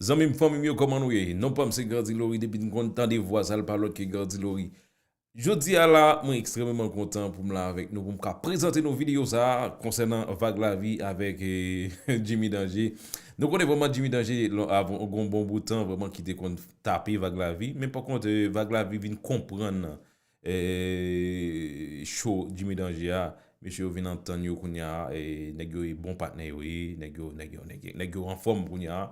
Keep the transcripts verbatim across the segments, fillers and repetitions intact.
Zanmi m, fanmi m yo, kòman nou ye? Non pa m se Gardy Laurie, depi n konn tande vwa sa, l pa lòt ke Gardy Laurie. Jodi a la, mwen ekstrèmeman kontan pou m la avèk nou, pou m ka prezante nou videyo sa a konsènan Vag Lavi avèk eh, Jimmy Danger. Nou konnen vrèman Jimmy Danger, lon- avan yon bon bout tan, vrèman ki te konn tape Vag Lavi, men pa kont, eh, Vag Lavi vin konprann eh, cho Jimmy Danger a, mesye yo vin antann yo kounye a, eh, nèg yo e bon patnè yo ye, nèg yo, nèg yo, nèg yo, nèg yo anfòm kounye a.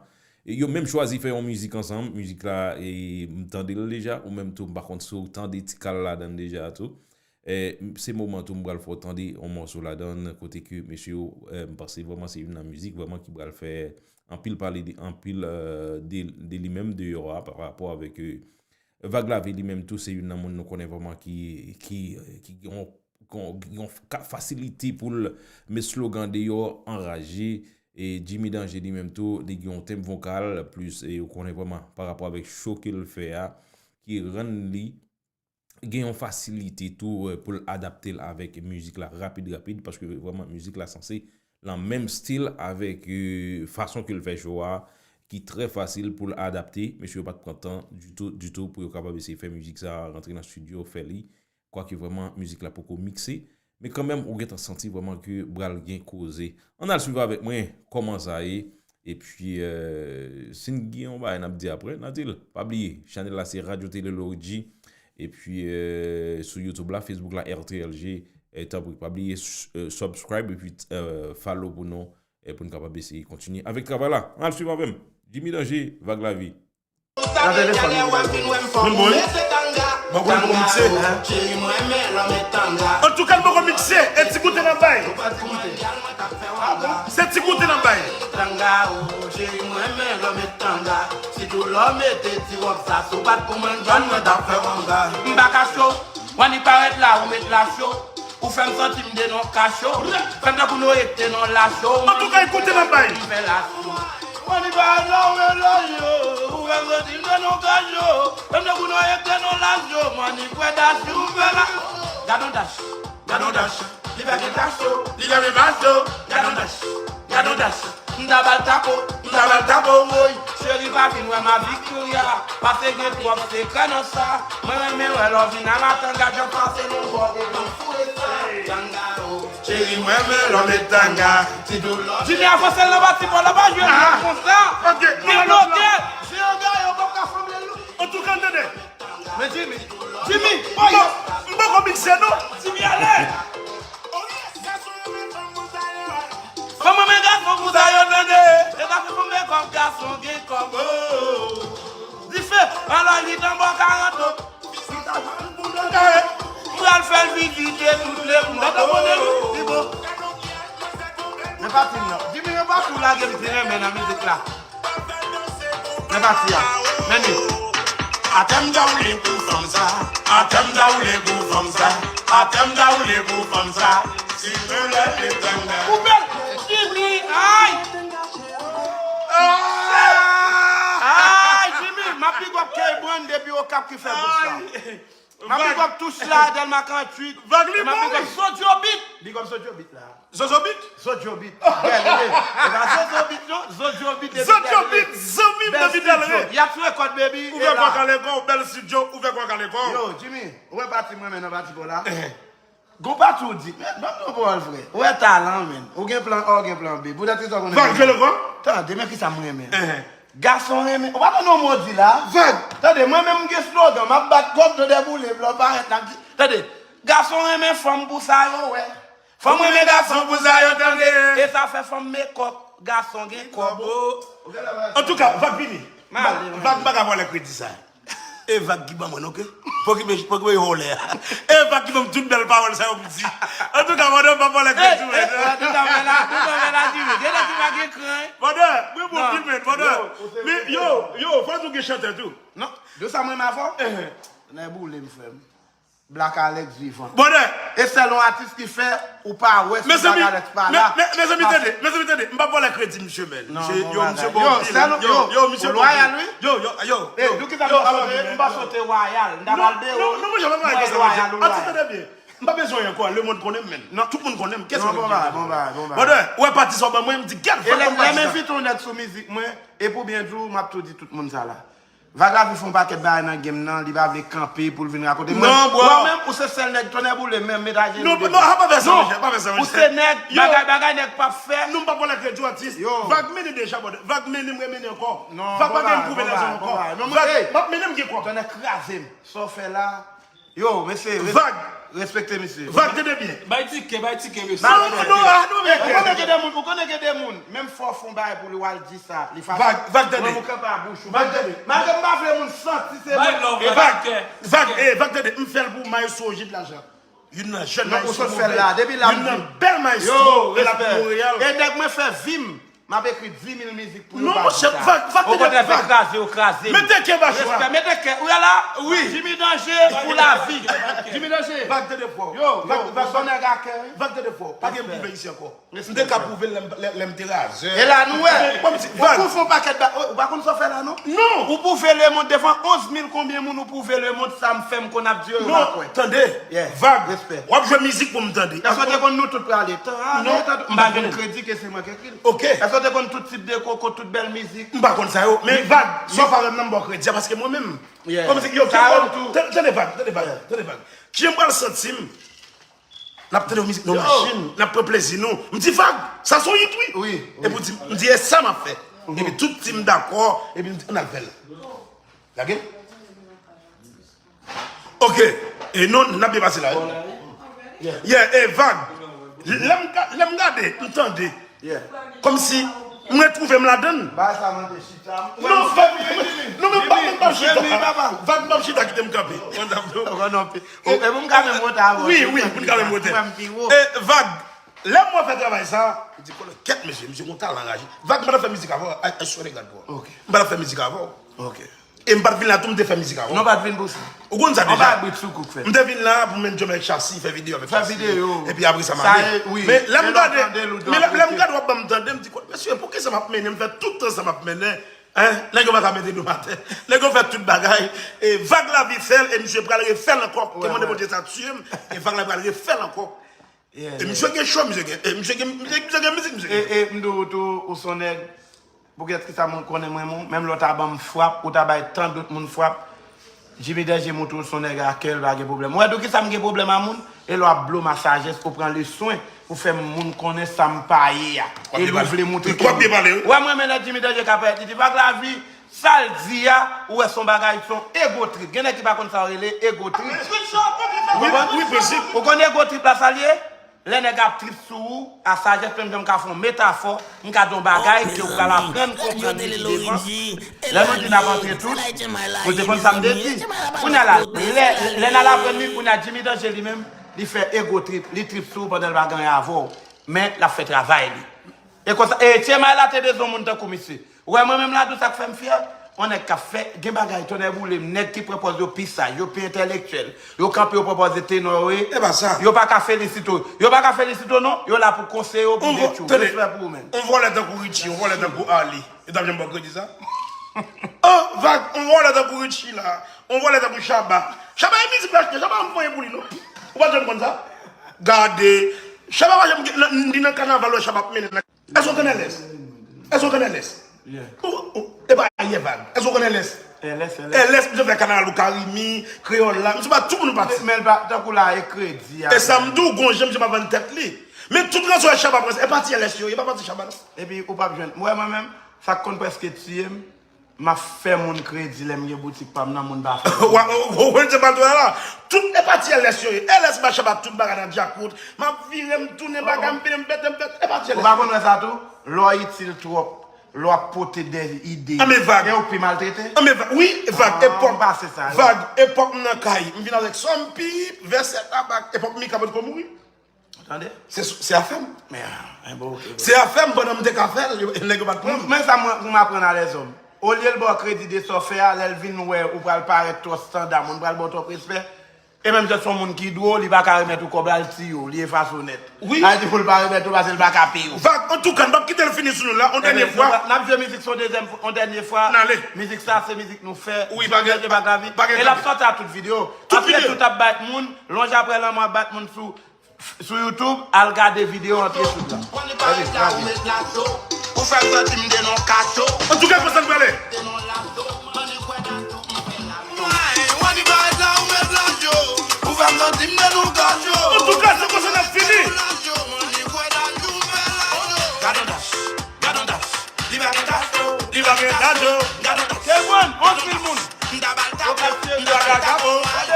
E yo menm chwazi fè yon mizik ansanm, mizik la, e, m tande l deja, ou menm tou, m pa konn si w tande ti kal ladan l deja tou. Eh, m- se moman tou m pral fè w tande yon mòso ladan l, kote ke mesye yo, eh, m panse vrèman se youn nan mizik vrèman ki pral fè anpil pale de, anpil eh, de, de li menm deyò a, pa rapò avèk eh, Vag Lavi li menm tou se youn nan moun nou konnen vrèman ki, ki, ki gen yon, yon, yon ka- fasilite pou l met slogan deyò, anraje. E Jimmy Danger li menm tou, li gen yon tenb vokal, plis e ou konnen vrèman pa rapò avèk cho ke l fè a, ki rann li gen yon fasilite tou eh, pou l adapte l avèk mizik la rapid rapid, paske vrèman mizik la sanse nan menm stil avèk eh, fason ke l fè cho a, ki trè fasil pou l adapte. Mesye yo pa t pran tan ditou, ditou pou yo kapab eseye fè mizik sa a rantre nan estidyo, fè li. Kwake vrèman mizik la poko mikse, men kanmenm ou gentan santi vrèman ke pral gen koze. Ann al swiv avèk mwen kòman sa ye. Epi eh, si n gen yon bagay n ap di apre, n a di l. Pa bliye, chanèl la se Radyo Tele Lorigi. Epi eh, sou YouTube la, Facebook la, R T L G. Eh, tanpri, pa bliye s- eh, subscribe epi eh, follow pou nou, eh, pou n kapab eseye kontinye avèk travay la. Ann al swiv avè m. Jimmy Danger, Vag Lavi. Nan telefòn nou. Moun bon, wi. Bon, konnen poko mikse. Antouka, l poko mikse. E ti goute n ap bay. Se ti goute n ap bay. Tanga o, cheri mwen renmen lè w met tanga. Sitou lè w mete ti wòb sa sou pat pou mwen, jòn mwen t ap fè wanga. M pa kacho, w annik parèt la, ou met lacho. Ou fè m santi m de non kacho. Fè m tankou nou ekte non lacho. Antouka, ekoute nan bay. M fè lacho. Mwen ni pa nan relasyon, ou fè m santi m nan yon kacho. Fè m tankou nou ekte nan lasyon, mwen ni kwè dasyon, m fè la. Gadon dash, gadon dash, li fè gen kacho, li fè gen kacho. Gadon dash, gadon dash, m ta bal tapo, m ta bal tapo, woy. Cheri pa vin wè m a Victoria, pase gen twòp sekrè nan sa. Mwen renmen wè lè w vin a maten, gad jan pase nou bò e nou foure sa. Tanga o. Cheri mwen men lòm e tanga. Ti doulò. Jimmy avanse l nan pati pa w la, pa jwe l konsa. Ok, li bloke. Se yon gayo, pa ka sanble l non. Antouka, n tande. Men Jimmy, Jimmy, oh yes. M poko mikse non. Jimmy ale. Fanm renmen gason pou sa yo tande. E pa pou fanm gen kòb, gason gen kòb. Oh. Dife, alò li nan bò karant an. M pral fè l vizite tout lemonn. Gade abòne li, li bon. Men pati m nan. Jimmy, men pati w lage m te renmen nan mizik la. Men pati a. Men li. Atè m ta woule pou fanm sa. Atè m ta woule pou fanm sa. Atè m ta woule pou fanm sa. Si tou lè letan nan. Ou bèl. Jimmy, ay. Ay, Jimmy, m ap big up K-Brand depi Okap ki fè bout sa. M ap big up Touch la, Dèlma karanntuit. Vag li bon, wi. M ap big up Zodyo Beat. Big up Zodyo Beat la. Zodyo Beat? Zodyo Beat. Bèl, wi. E pa Zodyo Beat non, Zodyo Beat depi Zodyo Beat, zanmi m depi Dèlma. Y ap sou rekòd, baby. Ou fè kwa kalekò, bèl studio, ou fè kwa kalekò. Yo, Jimmy, ou wè pati mwen men nan pati pa w la? Gon pati w di, men, ban m yon pawòl, frè. Ou wè talan, men. Ou gen plan A, ou gen plan B. Poutèt ki sa w konnen. Vag, fè l ankò. Tande, men kisa m renmen. Enhen. Gason renmen. Ou pa tande yon mo di la? Vag. Tande, mwen menm m gen slogan, m ap bat kòb nan dèboule, lè w parèt la. Tande, gason renmen fanm pou sa yo wè. Fanm renmen gason pou sa yo tande. E sa fè fanm mekòp, gason gen kòb. Antouka, Vag vini. Vag, m pa ka vòlè kredi sa. E Vag ki ban mwen, oke? Pokipe, pokipe yo lè a. E Vag ki ban m tout bèl pawòl sa yo pou di. Antouka, pandan m pa pale kredi, men. Antouka, men la, antouka, men la, Jimmy. Gen nèg ki pa gen kran, hein? Pandan, mwen bon, Jimmy, pandan. Men, yo, yo, fò di w gen chantè tou. Non, de sa mwen avè w. Nèg boule m, frè m. Black Alex vivan. Bonè. E sèl yon atis ki fè ou pa wè si Black Alex pa la. Mezanmi, tande, mezanmi, tande. M p ap vòlè kredi misye, men. Misye, yo, misye bon anpil. Yo, yo, misye bon anpil. Yo, misye lwayal, wi. Yo, yo, yo. Ey, nou ki sa m pa sote, m pa sote wayal. M ta pral dewo. Non, non, mwen janm ap pale konsa, mwen di. Atis, tande byen. M pa bezwen anyen ankò, lemonn konnen m menm. Non. Tout moun konnen m. Kiyès mwen ki konnen m? Bon bagay, bon bagay. Brother, ou wè pati sa w ban mwen, m di, gad, fòk ban m pati sa. E lè m envite w nèg sou mizik mwen, e pou byen di w, m ap tou di tout moun sa la. Vag Lavi fè yon pakèt bagay nan game nan, li pa vle kanpe pou l vin rakonte. Mwen, non, bro. Mwen menm, ou se sèl nèg, tonnè boule, menm met a jenou devan. Non, non, pa fè sa, monchè, pa fè sa, monchè. Ou se nèg, bagay, bagay nèg p ap fè. Non, m p ap vòlè kredi w, atis. Yo. Vag mennen deja, brother. Vag mennen, m remenen ankò. Non, Vag pa gen m pwouve nan zòn ankò. Vag, m ap mennen, m gen kòb. Tonnè kraze m. Sa w fè la, yo, mesye, res-, Vag. Respekte misye. Vag, tande byen. Bay tikè, bay tikè, mesye. Non, non, ah, non, men ou konnen gen de moun, ou konnen gen de moun. Menm fò w fè yon bagay pou li, w al di sa, li fache. Vag, Vag, tande. Mwen, ou kanpe a bouch ou. Vag, tande. Malgre m pa vle moun santi se mwen. Bay love, Vag, Vag, eh, Vag, tande. M fè l pou maestro Ogid Lajan. Youn nan jèn maestro. Non, ou sot fè l la. Depi la, youn nan bèl maestro. Yo, respè. E nèg mwen fè vi m. M ap ekri dis mil mizik pou yo. Non, monchè, Vag, Vag, tande, Vag. Okontrè, fè kraze yo kraze m. Mete kè, Vag. Respè, mete kè. Ou la, wi. Jimmy Danger pou lavi. Jimmy Danger. Vag, tande fò. Yo, Vag, yo, Vag, ou se nèg a kè, wi. Vag, tande fò. Pa gen m pwouve isi ankò. M te ka pwouve l lè m, lè, lè m te razè. E la, nou wè. Bon, m di, Vag. Ou pwouve yon pakèt ba-, ou, ou pa konn sa w fè la, non? Non. Ou pwouve lemonn devan onz mil konbyen moun, ou pwouve lemonn sa m fè, m konn ap di yo, yo pa kwè. Non, tande. Vag. Respè. W ap jwe mizik pou m tande. Èske w te konn nou tout prale? Tan, ah, non, men tande, m pa jwenn kredi ke se mwen ki ekri l. Ok. Èske w te konn tout tip de koko, tout bèl mizik? M pa konn sa yo. Men Vag, si w pa wè m nan, m ba w kredi a, paske mwen menm. Yeah. Kòmsi, yo, sa yo tou. Tande, tande Vag, tande Vag, tande Vag. Kijan m pral santi m? N ap tande yon mizik nan machin, n ap pran plezi nou. M di, Vag, sa se yon hit, wi. Wi, wi. Epi w di, m di, e sa m ap fè. Epi tout di m dakò, epi m di, ann al fè l. Lage. Ok. E non, n ap byen pase la, wi. Yeah, e Vag. Lè m ga-, lè m gade, m tande. Yeah. Kòmsi, m retwouve m ladan l. Bagay sa mande chita. Non, Vag, non, men pa, men pa chita. Vag, pa chita, kite m kanpe. Ou konn anpe. E, e pou m ka menm monte avè w. Wi, wi, pou n ka menm monte. Mwen m pi wo. E, Vag, lè m wè fè travay sa, m di, kòlè, kèt, mesye, misye gon talan raje. Vag, m pa t ap fè mizik avè w, I, I swear to God, bro. Ok. M pa t ap fè mizik avè w. Ok. E m pa t vin la tou, m te fè mizik avè w. Non, pa t vin pou sa. Ou konn sa deja. Anba brit sou kou k fè. M te vin la pou m enjoy avèk Chasi, fè videyo avèk Chasi. Fè videyo. Epi apre sa, m ale. Wi. Men lè m gade, men lè, lè m gade w ap ban m tande, m di, kòlè, mesye, poukisa m ap mennen, m fè tout tan sa m ap mennen? Hein? Nèg yo pa ka mete do m atè. Nèg yo fè tout bagay. E Vag Lavi fè l, e misye pral refè l ankò. Ke mande Bondye sa tiye m. E Vag la pral refè l ankò. E misye gen cho, misye gen, e misye gen, misye, misye gen mizik, misye gen. E, e m di w tou, ou se yon nèg, poukisa moun konnen mwen, moun, menm lè w ta ban m frap, ou ta bay tan dòt moun frap, Jimmy Danger montre w se yon nèg a kè, l pa gen pwoblèm. Ou wè tou kisa m gen pwoblèm a moun? E lè w ap blow ma sajès, ou pran le swen pou fè moun konnen sa m pa ye a. E li vle montre ke ou. Ou wè mwen, men lè Jimmy Danger ka parèt, li di, Vag Lavi, sa l di a, ou wè se yon bagay, se yon ego trip. Gen nèg ki pa konn sa yo rele ego trip. Ou konprann? Wi, prensip. Ou konn ego trip la, sa l ye? Lè nèg ap trip sou ou, a sajès menm jan m ka fè yon metafò, m ka di yon bagay ke ou pral aprann konprann li pi devan. Lè nou di n ap antre tout, ou te konn sa m te di. Kounye a la, lè, lè n al aprann li, kounye a Jimmy Danger li menm, li fè ego trip, li trip sou ou pandan l pa gen anyen avè w. Men, l ap fè travay li. E konsa, e T M I la te bezwen moun tankou misye. Ou wè mwen menm la tou sa k fè m fyè? Yon nèg k ap fè, gen bagay, tonnè boule m, nèg ki pran pòz yo pi saj, yo pi entèlektyèl, yo kanpe, yo pran pòz de tenò, yo ye. E pa sa. Yo pa ka felisite w. Yo pa ka felisite w, non. Yo la pou konseye w, pou detwi w. Respè pou ou menm. On vòlè tankou Richie, on vòlè tankou Arly. Yo t ap janm ba w kredi sa? Oh, Vag, on vòlè tankou Richie la. On vòlè tankou Shabba. Shabba e mizik l achte, Shabba pa anyen pou li, non. Ou pa janm konn sa? Gade. Shabba pa janm gen, nan, li nan kanaval, wè Shabba ap mennen nan Èske w konn L S? Èske w konn L S? Yeah. Ou, ou, e pa yè Vag. Èske w konn L S? L S, L S. L S, misye fè kanaval ou Karimi, Kreyòl la. Misye ba tout moun pati. Men, men l pa, tankou la, e kredi a. E sa m di w, gon jan misye pa vann tèt li. Men tout ranson Shabba pran, e pati L S yo, e pa pati Shabba, non. Epi, ou p ap jwenn. Mwen, mwen menm, sa k konn prèske tiye m, m ap fè moun kredi lè m gen boutik pa m nan, moun pa fè. Wa, ou, ou, ou, se pa l la. Tout e pati L S yo ye. L S ba Shabba tout bagay nan djakout. M ap vire, m tounen bagay, m vire, m pete, m pete. E pati L S. Ou pa konn wè sa tou? Lè w itil twòp, lè w ap pote de ide. Anben Vag. E ou k pi maltrete? Anben Vag, wi, Vag, epòk, m pase sa, wi. Vag, epòk m nan kay, m vin avèk sòm, pip, vèsè, tabak, epòk Mika potko mouri. Tande? Se, se afè m. Men, ah, men bon, ok, bon. Se afè m pandan m te ka fè l, yo, nèg yo pa t pran m. Men sa mwen, m aprann a lèzòm. Olye l ba w kredi de sa w fè a, lè l vin wè ou pral parèt twò standa, moun pral ba w twòp respè, E menm jan se yon moun ki dwe w, li pa ka remèt ou kòb la, l tiye w, li efase w nèt. Wi. Sa vle di pou l pa remèt ou, paske l pa ka peye w. Vag, antouka, n p ap kite l fini sou nou la, yon dènye fwa. N ap jwe mizik sa yon dezyèm fwa, yon dènye fwa. N ale. Mizik sa, se mizik nou fè. Wi, pa gen, pa gen. E l ap sòti a tout videyo. Tout videyo. Tout ap bat moun, lonje apre lanmò ap bat moun sou, sou YouTube, al gade videyo antre sou la. Ou fè m santi m te nan kacho. Antouka, konsa n prale. Ou annik parèt la, ou met lajo. Ou fè m santi m nan yon kacho. Antouka, se konsa n ap fini. Gadon das, gadon das. Li pa gen kacho, li pa gen kacho. Gadon das. Te bon, anpil moun. M ta ba l tapo, m ta ba l tapo.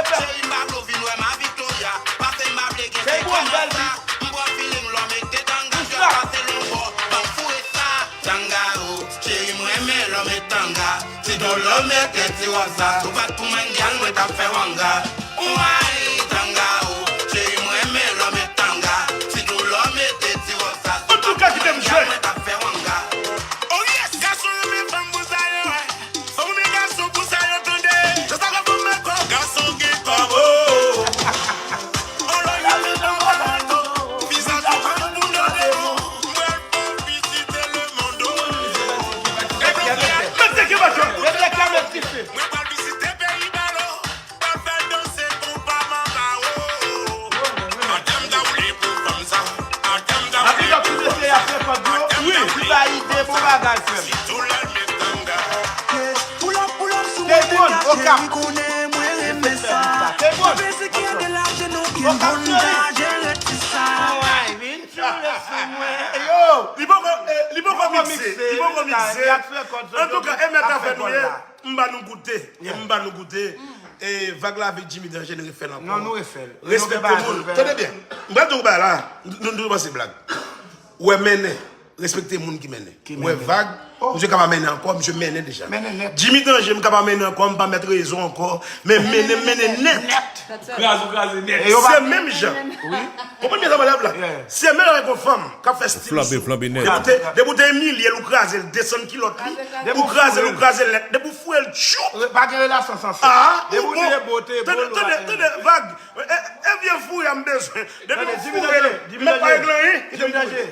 Cheri m pa vle w vin wè m a Victoria. Pase m pa vle gen sekrè nan sa. M pran feeling lè w mete tanga, jwèt pase lonbò. Ban m foure sa. Tanga o, cheri m renmen lè w met tanga. Ti dolo mete ti wòsa. Si w pa t pou mwen gyal mwen t ap fè wanga. Way, tanga o, cheri m renmen lè w met tanga. Si dolo mete ti wòsa. Si w pa t pou mwen gyal mwen t ap fè wanga. Oh yes, gason renmen fanm pou sa yo wè. Fanm renmen gason pou sa yo tande. Jan sa gason renmen kò, gason gen kòb. Oh. Te bon, Okap. Te bon. Okap, cheri. Ay, vin tire sou mwen. Yo. Li poko, eh, li poko mikse, li poko mikse. Antouka, e mèt afè nou ye. M ba nou goute, e m ba nou goute. E Vag Lavi, Jimmy Danje, n refè l ankò. Non, nou refè l. Respekte moun. Tande byen. M pral di w bagay la. Nou, nou panse blag. Ou wè mennen. Respekte moun ki mennen. Ou wè Vag, misye ka pa mennen ankò, misye mennen deja. Jimmy Danje, m ka pa mennen ankò, m pa mèt rezon ankò, men mennen, m mennen nèt. Kraze, ou kraze nèt. Se menm jan. Konprann byen sa m ap di la? Se menm jan yon fanm k ap fè stil sou. Depi w te, depi w te imilye l, ou kraze l, desann kilòt li, ou kraze l, ou kraze l nèt, depi w foure l, tchoup. Pa gen relasyon san sèks. Depi w te bo, te bo, tande, tande, Vag. E, e, e vye fou a m bezwen. Depi m foure l, m pa regle anyen. Jimmy Danje.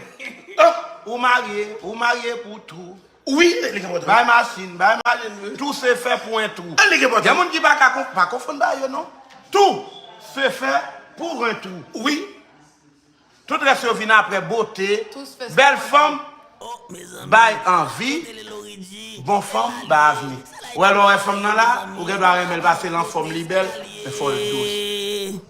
Ou marye, ou marye pou tou. Wi, li enpòtan. Bay machin, bay machin. Tou se fè pou en tou. Li enpòtan. Gen moun ki pa ka konf-, pa konfonn bagay yo non. Tou se fè pou en tou. Wi. Tout rès yo vin apre, bote, bèl fanm, bay anvi, bon fanm, bay avni. Ou wè lè w wè fanm nan la, ou gen dwa renmen l paske l anfòm, li bèl, men fò l dous.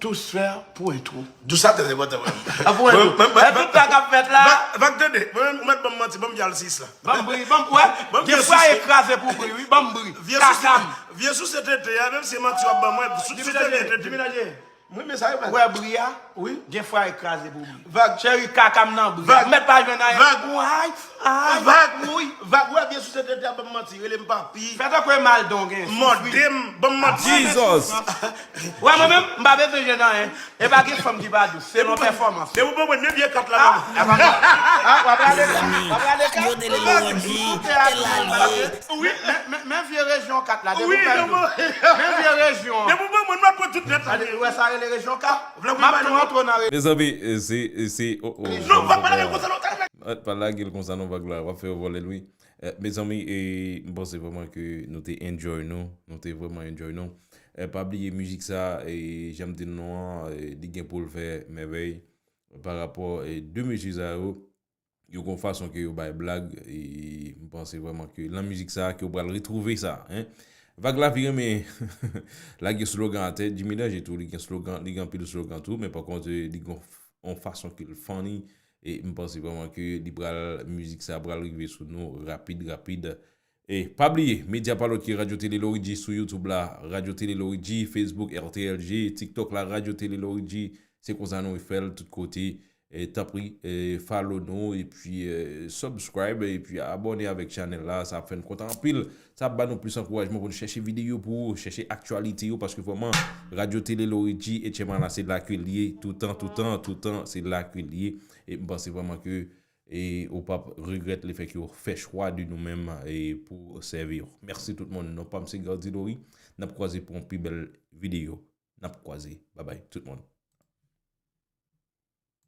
Tou se fè pou en tou. Dous sa trè enpòtan, mwen. Pou en tou. E tout sa k ap fèt la. Vag, Vag, tande, mwen menm, ou mèt ban m manti, ban m vyal sis la. Ban m bri, ban m, wè, gen fwaye kraze pou bri, wi, ban m bri. Kaka m. Vye souse tete a, menm si se manti w ap ban mwen, souse tete. Mwen, men sa yo, Vag. Ou wè bri a? Wi. Gen fwaye kraze pou bri. Vag. Cheri, kaka m nan bri a. Vag. M mèt pa jwenn anyen. Vag. Ou ay, ay, Vag. Wi. Vag, ou wè vye souse tete a, ban m manti, rele m papi. Fè tankou e mal don gen. Mòde m, ban m manti. Jesus. Ou wè mwen menm, m pa bezwen jwenn anyen. E pa gen fanm ki pa dous. Se yon pèfòmans. Depi w konprann, men vye kat la, mwen. Ah, w ap rale, w ap rale kat. Yo te le lordi, e la l ye. Wi, men, men, men vye rejyon kat la, depi w fè l dous. Men vye rejyon. Depi w konprann, mwen, m ap pran tout nèt la. Ou wè sa rele rejyon kat? M ap tou antre nan rejyon. Mezanmi, e, se, e, se, oh, oh. Non, pa pale konsa non, talè. Pa lage l konsa non, Vag la, w ap fè yo vòlè l, wi. Eh, mezanmi, e, m panse vrèman ke nou te enjoy nou, nou te vrèman enjoy nou. Eh, pa bliye mizik sa, e, jan m di nou an, e, li gen pou l fè mèvèy. Pa rapò, e, de mesye sa yo, yo gon fason ke yo bay blag, e m panse vrèman ke lan mizik sa ke w pral retwouve sa, en. Vag Lavi renmen lage slogan atè, Jimmy Danje tou, li gen slogan, li gen anpil slogan tou, men pa kont, e, li gon f-, on fason ke l funny, e m panse vrèman ke li pral, mizik sa pral rive sou nou rapid, rapid. E pa bliye, medya pa lòt ke Radyo Tele Loridji sou YouTube la, Radyo Tele Loridji, Facebook, R T L G, TikTok la, Radyo Tele Loridji, se konsa nou fè l tout kote. E tanpri, e follow nou, epi, e, subscribe, epi abòne avèk chanèl la, sa ap fè n kontan anpil. Sa ap ba nou plis ankourajman pou n chèche videyo pou ou, chèche aktyalite yo, paske vrèman, Radyo Tele Loridji, H M A la, se la ke l ye, toutan, toutan, toutan, se la ke l ye. E m panse vrèman ke e ou p ap regrèt lefètke w fè chwa de nou menm, e pou sèvi w. Mèsi tout moun. Non pa m se Gardy Laurie. N ap kwaze pou yon pi bèl videyo. N ap kwaze. Babay, tout moun.